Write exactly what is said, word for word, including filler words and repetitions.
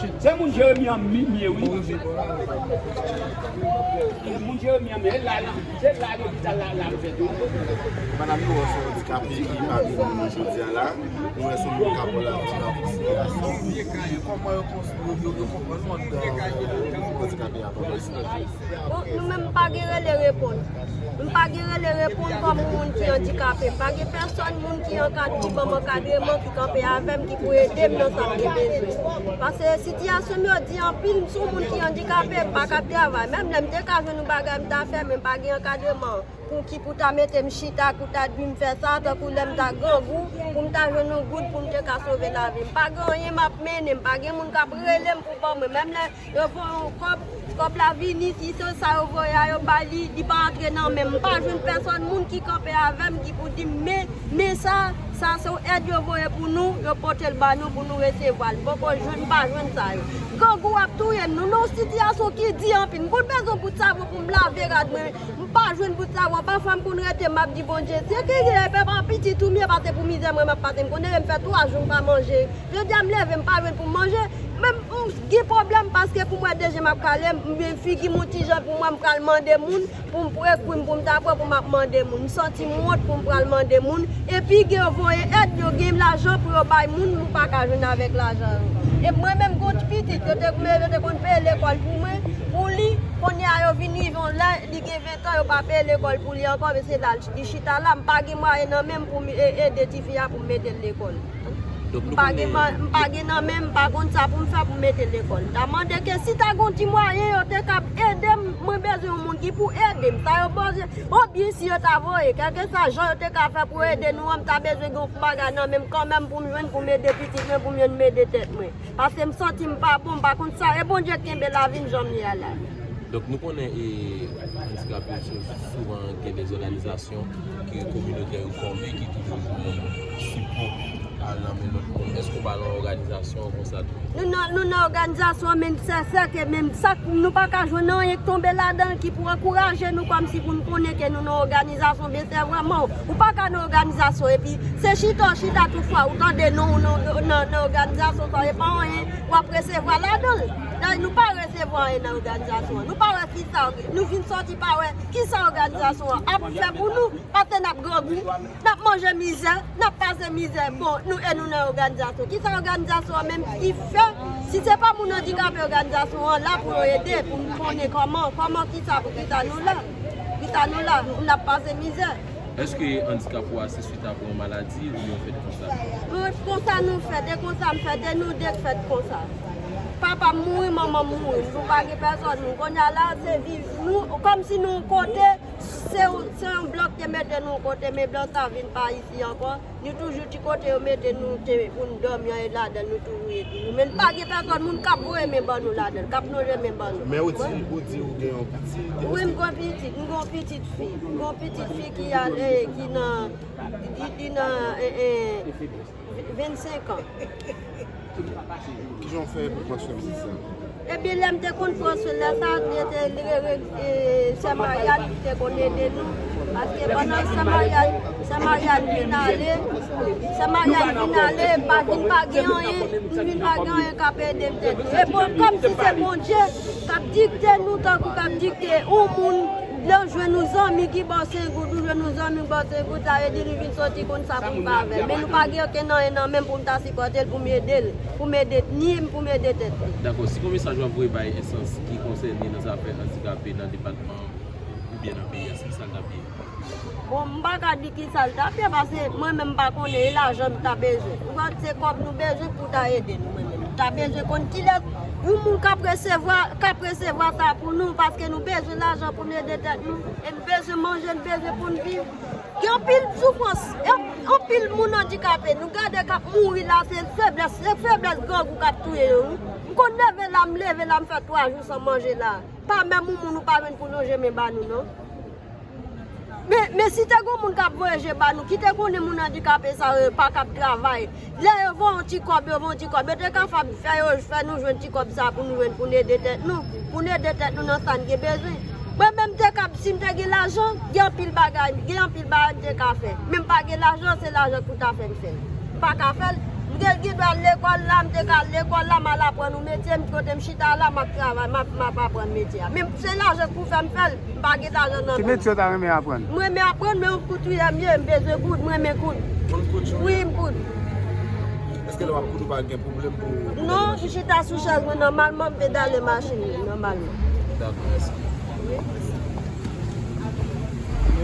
Se moun Jeremi an mi, mi ye wi. Se moun Jeremi an mi, e la, la, se la lopital la, la, l fèt wi. Madanm, nou wè se yon andikape ki pami nou jodi a la. Nou wè se yon moun k ap pran lavi nan konsiderasyon. Kòman yo kons-, yo, yo, yo konprann nou anndan, euh, andikape a, kòman yo santi? Bon, nou menm pa gen rele reponn. M pa gen rele reponn kòm yon moun ki andikape. M pa gen pèsòn moun ki ankad-, ki ban m ankadreman, ki kanpe avè m, ki pou ede m nan sa m gen bezwen. Paske sitiyasyon m yo di anpil, m se yon moun ki andikape, m pa ka travay. Menm lè m te ka jwenn yon bagay m ta fè, men m pa gen ankadreman pou ki pou ta mete m chita, pou ta di m fè sa, tankou lè m ta grangou, pou m ta jwenn yon goud, pou m te ka sove lavi m. M pa gen anyen m ap mennen, m pa gen moun k ap rele m pou ban mwen. Menm lè yo voye yon kòb, kòb la vini, si se sa yo voye a, yo bay li, li pa antre nan men m. M pa jwenn pèsòn moun ki kanpe avè m, ki pou di m, men, men sa, sa se yon èd yo voye pou nou, yo pote l ba nou pou nou resevwa l. M poko jwenn, m pa jwenn sa yo. Grangou ap touye m, nou nan yon sitiyasyon ki di anpil. M konn bezwen bout savon pou m lave rad mwen. M pa jwenn bout savon, pafwa m konn rete, m ap di Bondye, se ki gen, e pa pitit ou m ye, pase pou mizè mwen m ap pase, m konnen m fè twa jou m pa manje. Jodi a m leve, m pa jwenn pou m manje, men m gen pwoblèm paske pou m wè de je m ap kale, m figi m yon ti jan pou m wè m pral mande moun, pou m pran kwi m, pou m ta pran pou m ap mande moun. M santi m wont pou m pral mande moun, epi gen yo voye èd, yo gen lajan pou yo bay moun, nou pa ka jwenn avèk lajan yo. E mwen menm, gon ti pitit, yo te, yo te konn peye lekòl pou mwen, pou li, kounye a yo vin rive yon lè, li gen ven tan, yo pa peye lekòl pou li ankò, men se la, li chita la, m pa gen mwayen nan men m pou m e-, ede tifi a pou m mete l lekòl. Donk, nou M pa gen konnen man-, m pa gen nan men m, m pa konn sa pou m fè pou m mete l lekòl. M ta mande ke si ta gon ti mwayen, yo te kab ede m, mwen bezwen yon moun ki pou ede m. Sa yo bezwen, yon byen si yo ta voye, kèlkeswa jan yo te ka fè pou ede nou an, m ta bezwen gen yon bagay nan men m kanmenm pou m jwenn, pou m ede pitit mwen, pou m jwenn m ede tèt mwen. Paske m santi m pa bon, m pa konn sa, e Bondye kenbe lavi m jan m ye a la. Donk, nou konnen, e, andikape yo sou-, souvan gen de òganizasyon ki kominotè yo fòme, ki toujou jwenn sipò a nan men lòt moun. Èske w pa nan òganizasyon konsa tou? Nou nan, nou nan òganizasyon, men sè, sè ke menm sa k-, nou pa ka jwenn anyen k tonbe ladan l ki pou ankouraje nou kòmsi pou n konnen ke nou nan òganizasyon, men sè vrèman, ou pa ka nan òganizasyon, epi se chita w chita tout fwa, ou tande non w nan, nan, nan òganizasyon sa, e pa anyen, w ap resevwa ladan l. Dayè, nou pa resevwa anyen nan òganizasyon an. Nou pa wè kisa, nou vin sòti pa wè kisa òganizasyon an ap fè pou nou, paske n ap grangou, n ap manje mizè, n ap pase mizè. Bon, nou, e nou nan òganizasyon. Kisa òganizasyon an menm ki fè? Si se pa moun andikape, òganizasyon an la pou yo ede, pou nou konnen kòman, kòman kisa, pou kisa nou la. Kisa nou la, n ap pase mizè. Èske andikap ou a se swit apre yon maladi oubyen w fèt konsa? Mwen konsa nou fèt, e konsa m fèt, e nou de k fèt konsa. Papa m mouri, manman m mouri, nou pa gen pèsòn, nou kounye a la, se viv, nou, kòmsi nou yon kote, se, se yon blan k te mete nou yon kote, men blan sa vin pa isi ankò. Nou toujou ti kote yo mete nou te, pou n dòmi an, e ladan l nou toujou ye toujou. Men n pa gen pèsòn moun k ap voye men ban nou ladan l, k ap lonje men ban nou. Men ou di, ou di ou gen yon pitit. Wi, m gen pitit, m gen yon pitit fi. M gen yon pitit fi ki ale, ki nan, ki, ki nan, eh, eh, vennsenk an. Kijan w fè pou pran swen pitit sa? Ebyen, lè m te konn pran swen lè sa, li te, li re-, re-, e, sè Mariane ki te konn ede nou. Paske pandan sè Mariane, sè Mariane vin ale, sè Mariane vin ale, m pa vin pa gen anyen, m vin pa gen anyen k ap ede m tèt. E bon, kòmsi se Bondye k ap dikte nou, tankou k ap dikte yon moun, lè w jwenn yon zanmi ki ba w senk goud, ou jwenn yon zanmi ki ba w senk goud, sa vle di nou vin sòti konn sa pou n fè avè l. Men nou pa gen okenn anyen nan men m pou m ta sipòte l, pou m ede l, pou m ede ni m, pou m ede tèt mwen. Dakò, si gon mesaj w ap voye bay enstans ki konsène nan zafè andikape nan depatman oubyen nan peyi a, se kisa l t ap ye? Bon, m pa ka di kisa l t ap ye, paske mwen menm m pa konnen, e lajan m ta bezwen. Ou konn se kòb nou bezwen pou ta ede nou, mwen menm. M ta bezwen konn kilès yon moun k ap resevwa, k ap resevwa sa pou nou, paske nou bezwen lajan pou n ede tèt nou, e n bezwen manje, n bezwen pou n viv. Gen anpil soufrans, e anpil moun andikape, nou gade k ap mouri la, se feblès, se feblès grangou k ap touye yo, wi. M konn leve la, m leve la, m fè twa jou san manje la. Pa menm yon moun ou pa jwenn pou lonje men ba nou, non. Men, men si te gon moun k ap voye je ba nou, ki te konnen moun andikape sa yo pa kab travay, lè yo voye yon ti kòb, yo voye yon ti kòb, yo te ka fab fè yo, fè nou jwenn ti kòb sa pou nou jwenn, pou n ede tèt nou, pou n ede tèt nou nan sa n gen bezwen. Mwen menm, m te kab, si m te gen lajan, gen anpil bagay, gen anpil bagay m te ka fè. Men m pa gen lajan, se lajan k pou ta fè m fè l. M pa ka fè l. M Te gen dwa al lekòl la, m te ka al lekòl la, m al aprann yon metye, m kote m chita la, m ap travay, m ap, m ap aprann metye a. Men se lajan k pou fè m fè l, m pa gen lajan nan men m. Ki metye w ta renmen aprann? M renmen aprann, men yon koutryè m ye, m bezwen koud, m renmen koud. Konn koud? Wi, m koud. Èske lè w ap koud ou pa gen pwoblèm pou... Non, m chita sou chèz mwen nòmalman, m pedale machin mwen nòmalman. Dakò, mèsi.